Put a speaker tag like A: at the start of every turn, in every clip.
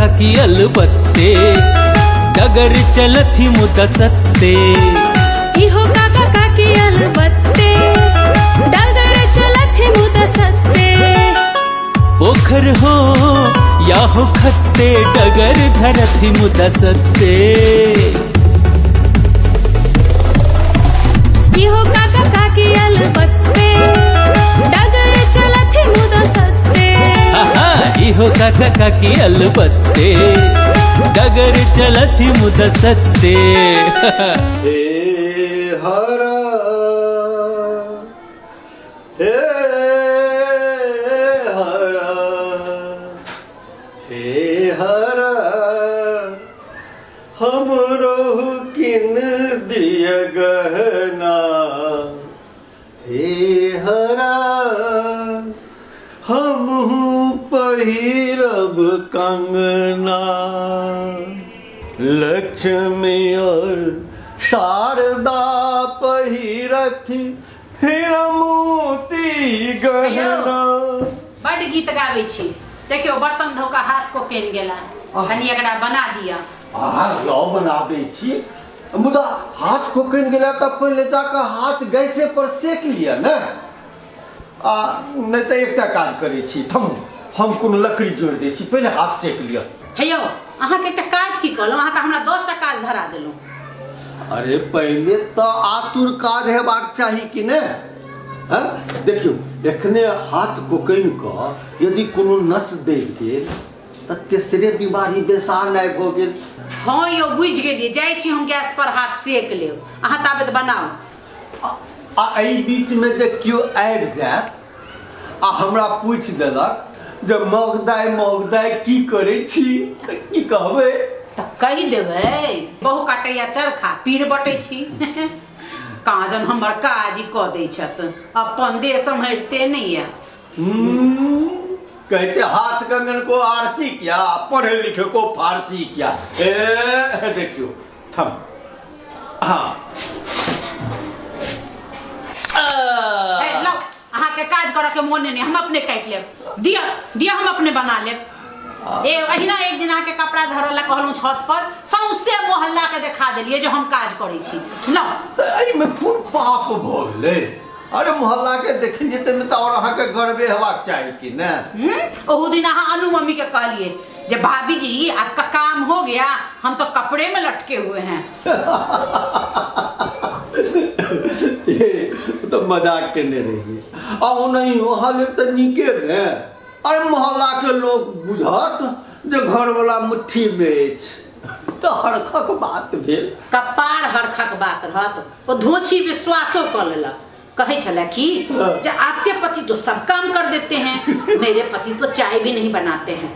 A: काकी अलबत्ते, डगर चलथि मुदा सत्ते।
B: इहो काका काकी अलबत्ते, डगर चलथि मुदा सत्ते।
A: पोखर हो या हो खत्ते, डगर धरथि मुदा सत्ते।
B: इहो काका काकी अलबत्ते, डगर चलथि मुदा सत्ते।
A: आहा, इहो काका काकी अलबत्ते, डगर चलथि मुदा सत्ते।
C: हे हर, हे हर, हे हर, हमरो किन दिय गहना। हे हर, हमहूँ पहिरब कंगना। लक्ष्मी और शारदा पहिरथि हीरा मोती गहना।
D: बड गीत गाबै छी। देखियौ, बर्तन धो कऽ हाथ कोकेन गेला, कनि एकरा बना दिअ।
C: अहाँ लऽ बना दै छी, मुदा हाथ कोकनि गेला तऽ पहिले जाकऽ हाथ गैसे पर सेक लिअ ने। आ नहि तऽ एकटा काज करै छी, थमू, हम कोनो लकड़ी जोड़ि दै छी, पहिले हाथ सेक लिअ।
D: हे यौ, अहाँके एकटा काज की कहलहुँ, अहाँ तऽ हमरा 10टा काज धरा देलहुँ।
C: अरे पहिले तऽ आतुर काज हेबाक चाही कि ने? हँ, देखियौ, एखने हाथ कोकनि कऽ यदि कोनो नस दबि गेल तऽ तेसरे बीमारी बेसार नहि भऽ गेल।
D: हँ यौ, बुझि गेलियै। जाइ छी हम गैस पर हाथ सेक लेब, अहाँ ताबत बनाउ।
C: आ एहि बीचमे जे केओ आबि जायत आ हमरा पूछि देलक जे मगदाइ मगदाइ की करै छी, तऽ की कहबै?
D: तऽ कहि देबै, बहु काटैया चरखा, पीर बटै छी। कहाँ हमर काज कऽ दै छथि, अपन देह सम्हरिते नहि यऽ।
C: कहै छै हाथ कंगन को आरसी क्या, पढ़े लिखे को फारसी क्या। ए देखियौ, थम। हाँ।
D: ए, लाउ, अहाँके काज करऽ के मोने नहि, हम अपने काटि लेब। दिअ दिअ, हम अपने बना लेब। ए अहिना एक दिन अहाँके कपड़ा धरऽ लए कहलहुँ छत पर, सौंसे मोहल्ला के देखा देलियै जे हम काज करै छी। लाउ।
C: तऽ एहिमे कोन पाप भऽ गेलै? अरे मोहल्ला के देखलियै ताहिमे तऽ आओर अहाँके गर्वे हेबाक चाही कि ने?
D: ओहू दिन अहाँ अनु मम्मी के कहलियै जे भाभी जी आपका काम हो गया, हम तो कपड़े में लटके हुए हैं।
C: ये तऽ मजाक केने रहियै। आ ओनाहियो अहाँ लेल तऽ नीके ने। अरे मोहल्ला के लोग बुझत जे घरवला मुट्ठी में अछि तऽ हरखक बात भेल।
D: कपार हरखक बात रहत। ओ धोछी विश्वासो कऽ लेलक, कहै छलै कि जे आपके पति तो सब काम कर देते हैं, मेरे पति तो चाय भी नहीं बनाते हैं।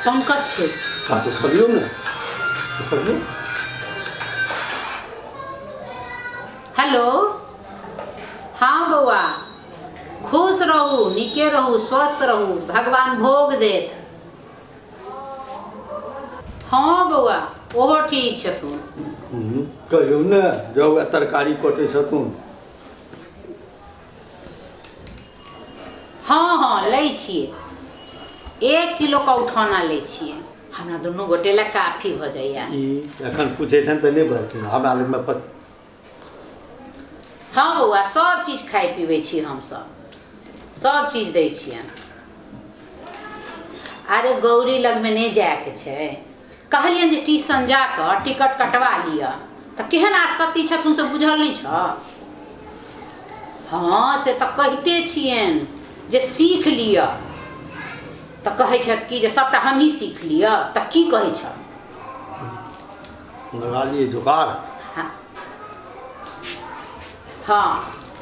D: पंकज छै।
C: हाँ तो खबियो ने, खबियो।
D: हेलो, हाँ बौआ, खुश रहू, नीके रहू, स्वस्थ रहू, भगवान भोग देत। हाँ बौआ, ओहो ठीक छथुन।
C: कहियौ ने, जब तरकारी कटै छथुन।
D: हाँ हाँ, लै छियै, 1 किलो के उठौना लै छियै, हमरा दुनू गोटे लए काफी भऽ जाइए।
C: ई एखन पूछै छनि तऽ नहि बजथिन हमरा लगमे
D: हाँ बौआ, सब चीज खाइ पीबै छी हमसब, सब चीज दै छियनि। अरे गौरी लगमे नहि जायके छै, कहलियनि जे ट्यूशन जा कऽ टिकट कटवा लिअ, तऽ केहन आसकत्ती छथुन से बुझल नहि छऽ? हँ, से तऽ कहिते छियनि जे सीख लिअ, तऽ कहै छथि कि जे सभटा हमही सीख लिअ। तऽ की कहै छह?
C: लगा लिए जोगाड़।
D: हँ हँ,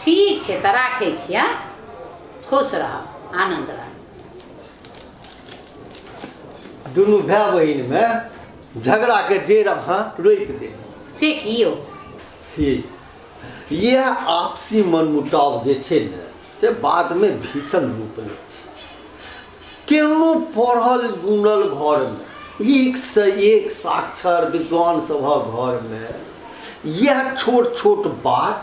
D: ठीक छै, तऽ राखै छी। हँ, खुश रह, आनन्द रह।
C: दुनू भाय बहिन में झगड़ा के जड़ अहाँ रोपि देलियै।
D: से की यौ?
C: हे, इएह आपसी मनमुटाव जे छै ने से बादमे भीषण रूप लै छै। केहनो पढ़ल गुनल घरमे, एक से एक साक्षर विद्वान सभक घरमे इएह छोट छोट बात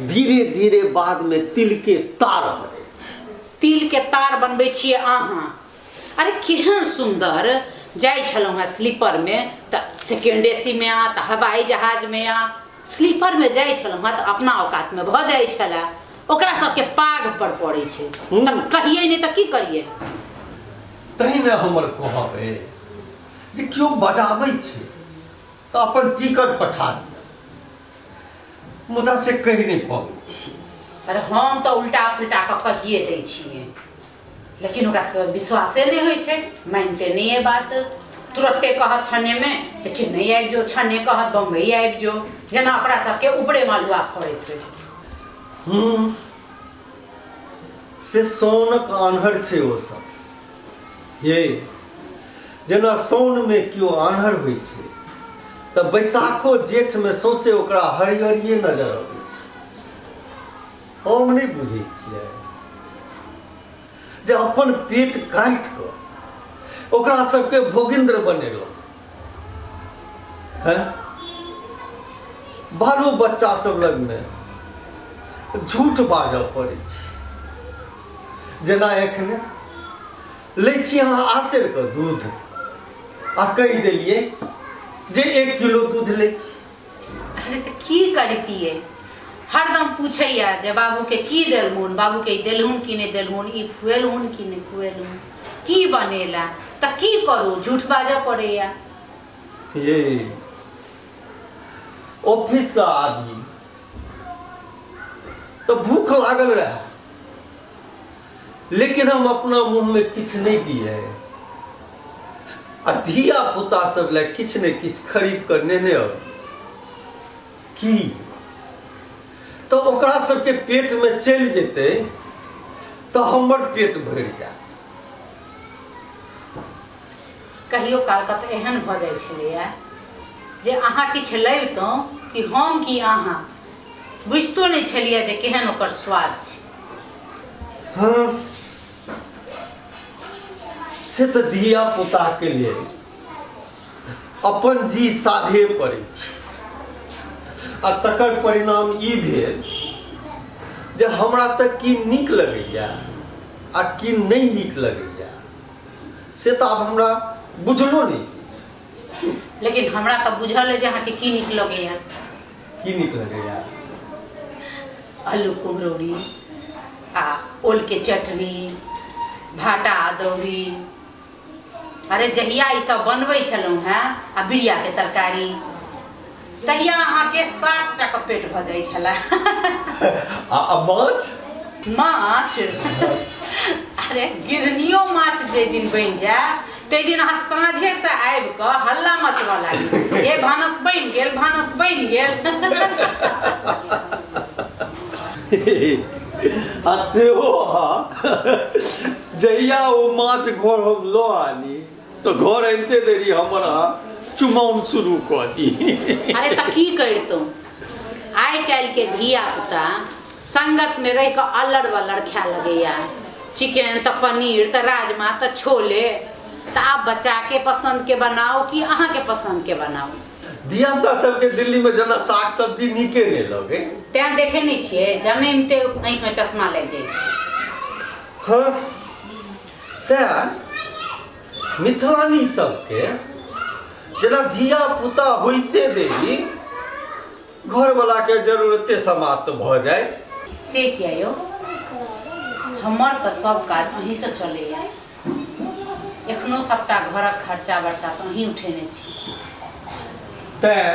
C: धीरे धीरे बादमे तिलके तार बनै छै।
D: तिल के तार बनबै छियै अहाँ। अरे केहन सुंदर जाइ छलहुँ हेँ स्लीपर में, तऽ सेकेंड एसी में आ तऽ हवाई जहाज में आ, स्लीपर में जाइ छलहुँ हेँ तऽ अपना औकात में भऽ जाइ छलए। ओकरा सबके पाग पर पड़ै छै तऽ कहियै नहि तऽ की करियै।
C: तहि ने हमर कहब अइ जे केओ बजाबै छै तऽ अपन टिकट पठा दिअ, मुदा से कहि नहि पबै छी।
D: अरे हम तऽ उल्टा पुल्टा कऽ कहिए दै छियै, लेकिन ओकरा सबके विश्वासे नहि होइ छै, मानिते नहि अइ बात। तुरते कहत छन्नेमे जे चेन्नई आबि जो, छन्ने कहत बम्बई आबि जो, जेना ओकरा सबके ऊपरे मलुआ फड़ैत होइ।
C: से सोनक आन्हर छै ओ सब। हे जेना साउनमे केओ आन्हर होइ छै तऽ बैसाखो जेठमे सौंसे ओकरा हरियरिये नजर अबै छै। हम नहि बुझै छियै जे अपन पेट काटि कऽ ओकरा सबके भोगिन्द्र बनेलहुँ हैं। बालो बच्चा सब लगमे झूठ बाजऽ पड़ै छै। जेना एखने लै छी अहाँ आसेर के दूध आ कहि देलियै जे 1 किलो दूध लै छी।
D: अरे तऽ की करितियै, हरदम पूछैया जे बाबूके की देलहुन, बाबूके ई देलहुन कि नहि देलहुन, ई खुएलहुन कि नहि खुएलहुन, की बनेला, तऽ की करू, झूठ बाजऽ पड़ैया।
C: ये ऑफिससँ आबी तऽ भूख लागल रहए, लेकिन हम अपना मुँहमे किछु नहि दिए आ धिया पुता सब लए किछु ने किछु खरीद कऽ नेने अबी की तऽ ओकरा सबके पेटमे चलि जेतै तऽ हमर पेट भरि जायत।
D: कहियो काल कऽ तऽ एहन भऽ जाइ छलैया जे अहाँ किछु लबितहुँ कि हम कि अहाँ बुझितो नहि छलियै जे केहन ओकर स्वाद छै।
C: हँ से तऽ धिया पुताके लेल अपन जी साधे पड़ै छै आ तकर परिणाम ई भेल जे हमरा तऽ की नीक लगैया आ की नहि नीक लगैया से तऽ आब हमरा बुझलो नहि।
D: लेकिन हमरा तऽ बुझल अइ जे अहाँके की नीक लगैया।
C: की नीक लगैया?
D: आलू कुम्हरौरी आ ओलके चटनी, भाटा अदौरी। अरे जहिया ई सब बनबै छलहुँ हेँ आ बिरियाके तरकारी, तहिया अहाँके 7 टा के पेट भऽ जाइ छलै।
C: आ माछ?
D: माछ, अरे गिरनियो माछ जाहि दिन बनि जाय ताहि दिन अहाँ साँझेसँ आबि कऽ हल्ला मचबऽ लागी, ए भानस बनि गेल, भानस बनि गेल।
C: आ सेहो अहाँ जहिया ओ माछ घर हम लऽ आनी तऽ घर अनिते देरी हमर अहाँ चुमाउन शुरू कऽ दी।
D: अरे तऽ की करितहुँ, आइ काल्हिके धिया पुता संगत में रहि कऽ अल्लर बल्लर खाय लगैया, चिकन तऽ पनीर तऽ राजमा तऽ छोले। तऽ आब बच्चा के पसंद के बनाउ कि अहाँ के पसंद के बनाउ।
C: धिया पुता सबके दिल्ली में जेना साग सब्जी नीके नहि लगे।
D: तैं देखे नहि छियै जनमिते आँखि में चश्मा लागि जाइ छै।
C: हाँ सएह मिथिलानी सबके जेना धिया पुता होइते देरी घरवला के जरूरते समाप्त भऽ जाय।
D: से किया यौ, हमर तऽ सब काज अहींसँ चलैया, एखनो सबटा घरक खर्चा बर्चा तऽ अहीं उठेने छी।
C: तैं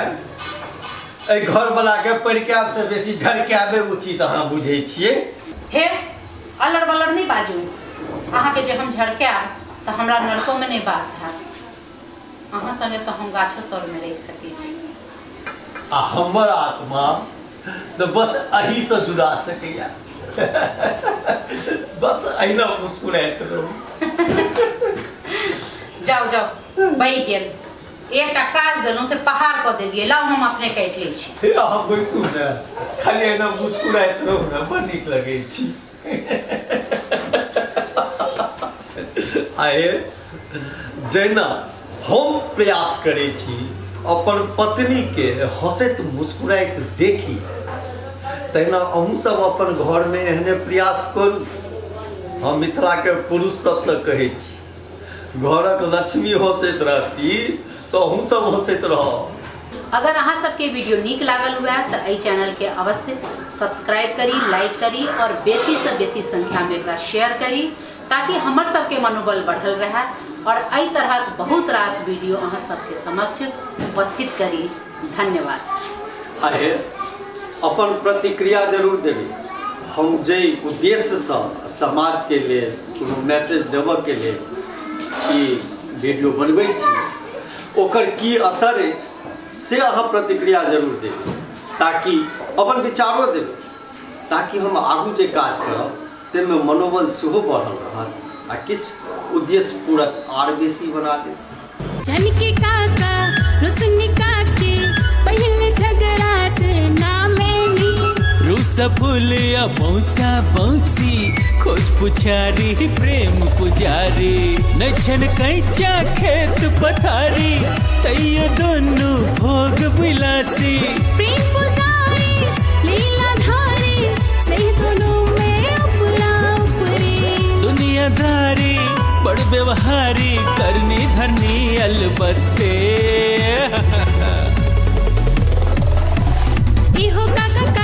C: एहि घरवला के परिकायब से बेसी झड़कायबे उचित अहाँ बुझै छियै।
D: हे अल्लर बल्लर नहि बाजू, अहाँके जे हम झड़कायब तऽ हमरा नरकोमे नहि बास हैत। अहाँ संगे तऽ हम गाछो तरमे रहि सकै छी।
C: आ हमर आत्मा तऽ बस अहीसँ जुड़ा सकैया, बस अहिना मुस्कुराइत रहू।
D: जाउ जाउ, बहि गेल। एकटा काज देलहुँ से पहाड़ कऽ देलियै, लाउ हम अपने काटि लै छी।
C: हे अहाँ बैसू ने, खाली एना मुस्कुराइत रहू ने, बड़ नीक लगै छी। आए जहिना हम प्रयास करै छी अपन पत्नीके हँसैत मुस्कुराइत देखी, तहिना अहूँ सब अपन घरमे एहने प्रयास करू। हम मिथिलाके पुरुष सबसँ कहै छी, घरक लक्ष्मी हँसैत रहती तऽ अहूँ सब हँसैत रहब।
D: अगर अहाँ सबके वीडियो नीक लागल हुए तो एहि चैनल के अवश्य सब्सक्राइब करी, लाइक करी और बेसी से बेसी संख्या में एकरा शेयर करी ताकि हमर सबके मनोबल बढ़ल रहे और एहि तरहक बहुत रास वीडियो अहाँ सबके समक्ष उपस्थित करी। धन्यवाद।
C: अरे अपन प्रतिक्रिया जरूर देबै। हम जे उद्देश्यसँ समाजके लेल कोनो मैसेज देबऽके लेल ई वीडियो बनबै छी, ओकर की असर अछि से अहाँ प्रतिक्रिया जरूर देबै, ताकि अपन विचारो देबै, ताकि हम आगू जे काज करब ताहिमे मनोबल सेहो बढ़ल रहत आ किछु उद्देश्य पूरक आर बेसी बना देब।
B: झनकी काका रुसनी काकी पहले झगड़ात ना मैनी।
A: रूस फूलिया मौसा मौसी खोज पुछारी प्रेम पुजारी, नछन कैचा खेत पथारी तैयो दोनों भोग विलासी।
B: प्रेम पुजारी लीला धारी स्नेह दोनों में उपरा उपरी।
A: दुनियादारी बड़ व्यवहारी करनी धरनी अलबत्ते।
B: इहो काका।